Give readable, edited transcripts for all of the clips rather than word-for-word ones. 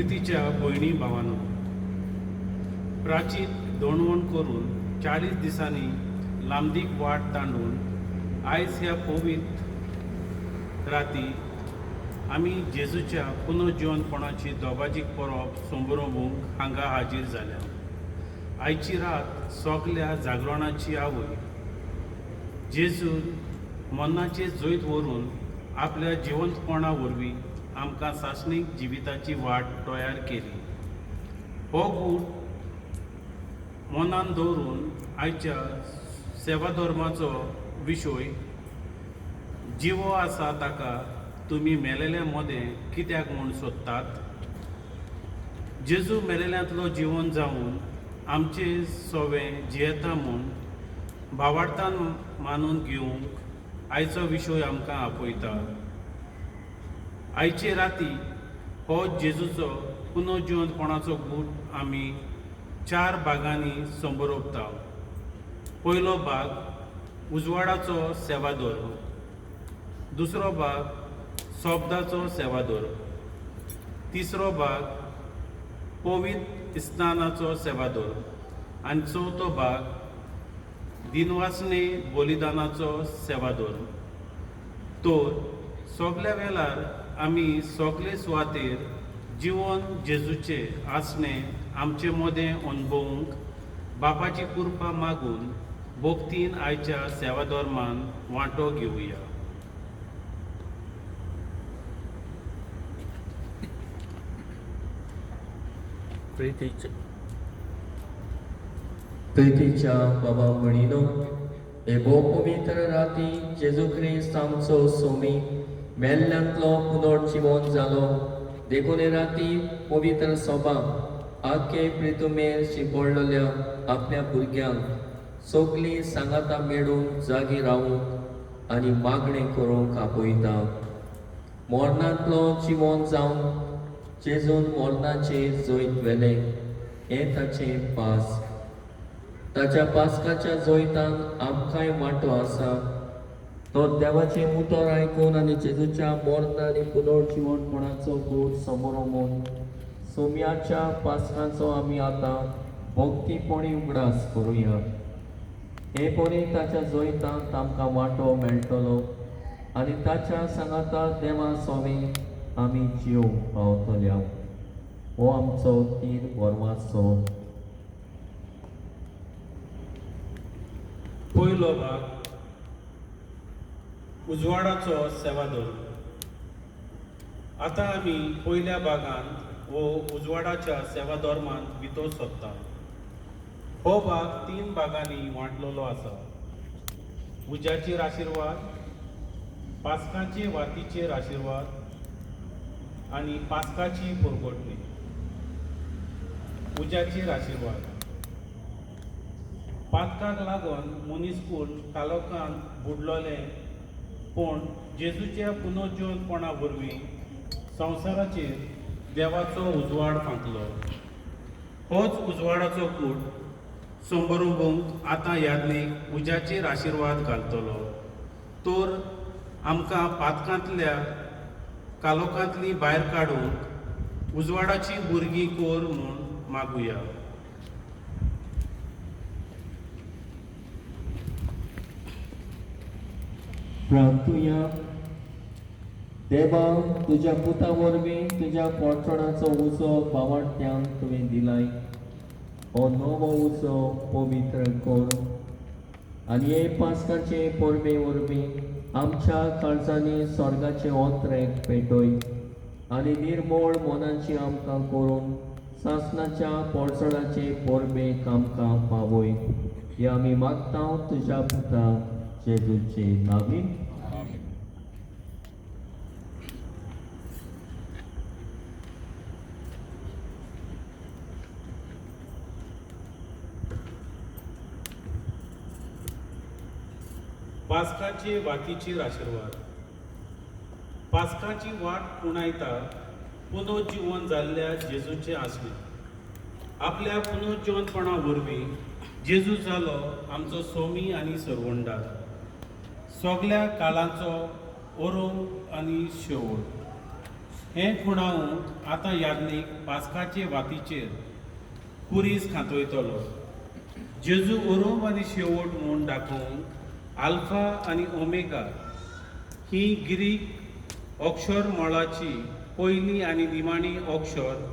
प्रितीच्या भयणी भावानो, प्राचीत दोणवण करून 40 दिसांनी लांबदीक वाट तांडून आयज ह्या पवित्र राती आमी जेजूच्या पुनर्जिवनपणाची दोबाजीक परब संबरोवंक हांगा हाजीर जाल्या. आयची रात सगल्या जागरणाची आवय जेजून मरणाचेर जैत व्हरून आपल्या जिवंतपणा वरवीं आमकां सासणीक जिविताची वाट तयार केली. हो गूट मनान दवरून आयच्या सेवाधर्माचो विशय जिवो आसा ताका तुमी मेलेल्या मदें कित्याक म्हूण सोदतात? जेजू मेलेल्यांतलो जिवन जावन आमचे सोवें जियेता म्हूण भावार्थान मानून घेवंक आयचो विशय आमकां आपयता. आयचे राती हो जेजूचो पुनर्जिवंतपणाचो गूट आमी 4 भागांनी संबरोवता. पयलो भाग उजवाडाचो सेवाधर्म, दुसरो भाग शब्दाचो सेवाधर्म, तिसरो भाग पवित्र स्नानाचो सेवाधर्म आनी चवथो भाग दिनवासने बलिदानाचो सेवाधर्म. तर सगल्या वेळार आमी सगले सुवातेर जिवन जेजूचे आसणे आमचे मदें अणभवूंक बापाची कृपा मागून भक्तीन आयच्या सेवाधर्मान वांटो घेवया. प्रितीच्या बाबा म्हणिनो, हे भोव पवित्र राती जेजू क्रिस्त आमचो सोमी मेल्ल्यांतलो पुनर्जिवन जालो. देखून हे राती पवित्र सभा आखे प्रितुमेर शिंपडलेल्या आपल्या भुरग्यांक सगळीं सांगाता मेळून जागी रावूंक आनी मागणें करूंक आपयता. मरणांतलो जिवन जावन जेजून मरणाचेर जैत व्हेलें हें ताचें पास. ताच्या पास्काच्या जैतान आमकांय वांटो आसा. तो देवाचें उतर आयकून आनी जेजूच्या मरण आनी पुनर्जिवनपणाचो गूट समोर सोम्याच्या पास्काचो आमी आतां भक्तीपणी उगडास करुया. हे परी ताच्या जैतांत आमकां वांटो मेळटलो आनी ताच्या सांगाता देवा सोवे आमी जिवंक पावतल्या. हो आमचो तीर बरवाचो. पयलो भाग उजवाडाचो सेवाधर्म. आतां आमी पयल्या भागांत वो उजवाडाच्या सेवाधर्मांत भितर सोदता. हो भाग 3 भागांनी वांटलेलो आसा. उज्याचेर आशिर्वाद, पास्काचे वातीचेर आशिर्वाद आनी पास्काची परगटणी. उज्याचेर आशिर्वाद. पातकाक लागून मनीसकूल कालोकान बुडलोलें, पूण जेजूच्या पुनर्जिवनपणा वरवीं संवसाराचेर देवाचो उजवाड फांकलो. होच उजवाडाचो कूट संबरोवंक आतां यादनीक उज्याचेर आशिर्वाद घालतलो. तर आमकां पातकांतल्या कालोकांतली भायर काडूंक उजवाडाची भुरगीं कर म्हूण मागुया. प्रार्थुया. देवा, तुज्या पुता वरवीं तुज्या पोटणाचो उजो बावडट्यांक तुवें दिलाय. हो नवो उजो पवित्र कर आनी हे पास्काचे परबे वरवीं आमच्या काळजांनी स्वर्गाचे ओत्रेक पेटय आनी निर्मळ मनाची आमकां करून सासणाच्या पोरसणाचे परबेक आमकां पावय. हे आमी मागता तुज्या पुता जेजूचे नावीन. पास्काचे वातीचेर आशिर्वाद. पास्काची वाट पुणायता पुनर्जिवन जाल्ल्या जेजूचें आसलें. आपल्या पुनर्जिवनपणा वरवीं जेजू जालो आमचो सोमी आनी सरवंडार, सगल्या काळाचो ओरोंग आनी शेवट. हें खुणावूंक आतां याज्ञीक पास्काचे वातीचेर कुरीस खातयतलो. जेजू ओरोब आनी शेवट म्हूण दाखोवंक आल्फा आनी ओमेगा ही गिरीक अक्षर मळाची पयली आनी निमाणी अक्षर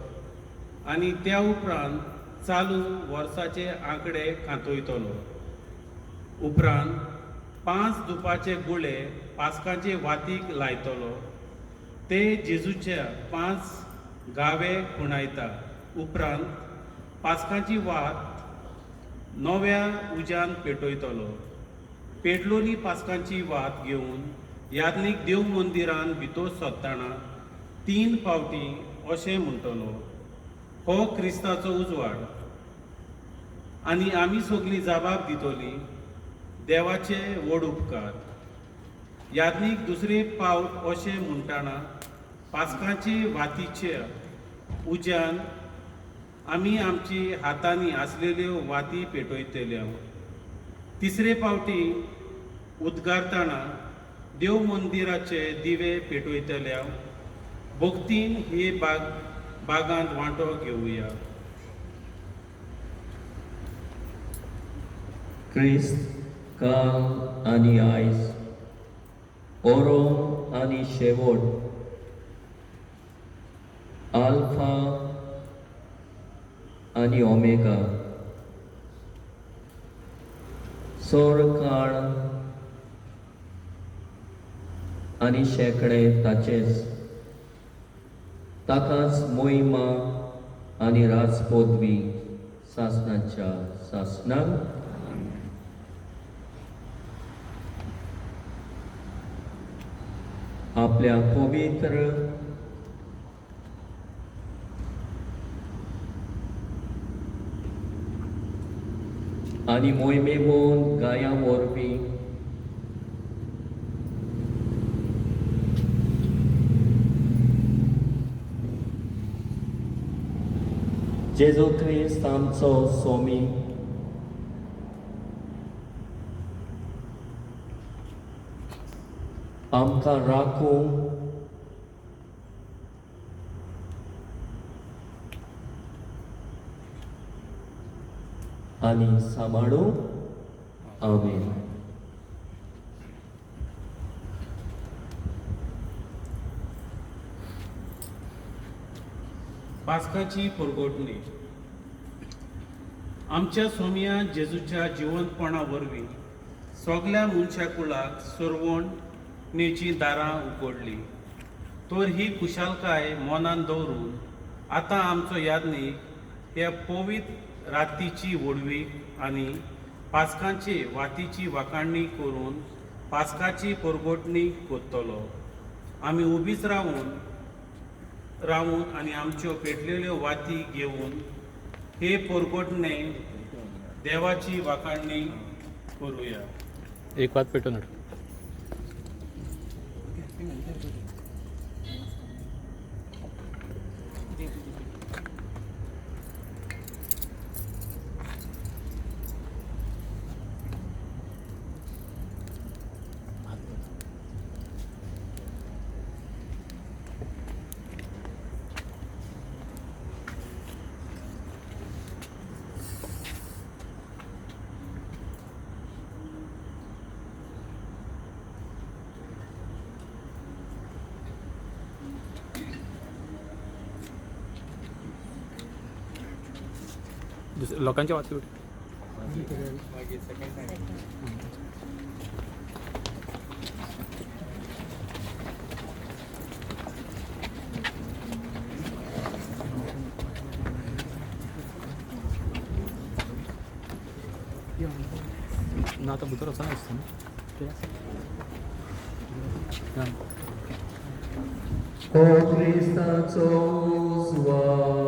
आनी त्या उपरांत चालू वर्साचे आंकडे खातयतलो. उपरांत 5 दुपाचे गुळे पास्काचे वातीक लायतलो. ते जेजूच्या 5 गावे खुणायता. उपरांत पास्काची वात नव्या उज्यान पेटयतलो. पेटलोली पास्काची वात घेवन याज्ञीक देव मंदिरान भितर सरतना 3 फावटी अशें म्हणटलो, हो क्रिस्ताचो उजवाड. आनी आमी सगळीं जबाब दितली, देवाचे व्हड उपकार. याज्ञीक दुसरे पावट अशें म्हणटना पास्काचे वातीच्या उज्यान आमी आमची हातांनी आसलेल्यो वाती पेटयतल्यो. तिसरे पावटी उद्गारतना देव मंदिराचे दिवे पेटयतल्या. भक्तीन हे बागांत वांटो घेवया. क्रिस्त काल आनी आयज, ओरोम आनी शेवट, आल्फा आनी ओमेगा, सोर काळ आनी शेंकडे ताचेच, ताकाच मोहिमा आनी राजपदवी सासणाच्या सासणाक. आपल्या पवित्र आनी मोहिमेवन गाया वरवीं जेजू क्रिस्त आमचो स्वामी आमकां राखूं आनी सांबाळूं. आमेन. पास्काची परगटणी. आमच्या सोमया जेजूच्या जिवंतपणा वरवीं सगल्या मनशा कुळाक सरवणेचीं दारां उगडलीं. तर ही खुशालकाय मनान दवरून आतां आमचो याज्ञीक ह्या पवित्र रातीची व्हडवीक आनी पास्काचे वातीची वाखाणणी करून पास्काची परगटणी करतलो. आमी उबीच रावून रावून आनी आमच्यो पेटलेल्यो वाती घेवन हे परगटणे देवाची वाखाणणी करुया. एक वात पेटोवन हाड. लोकांच्या वाती पेट. ना आतां भितर वचना दिसता न्हू. हो क्रिस्ताचो उजवाड.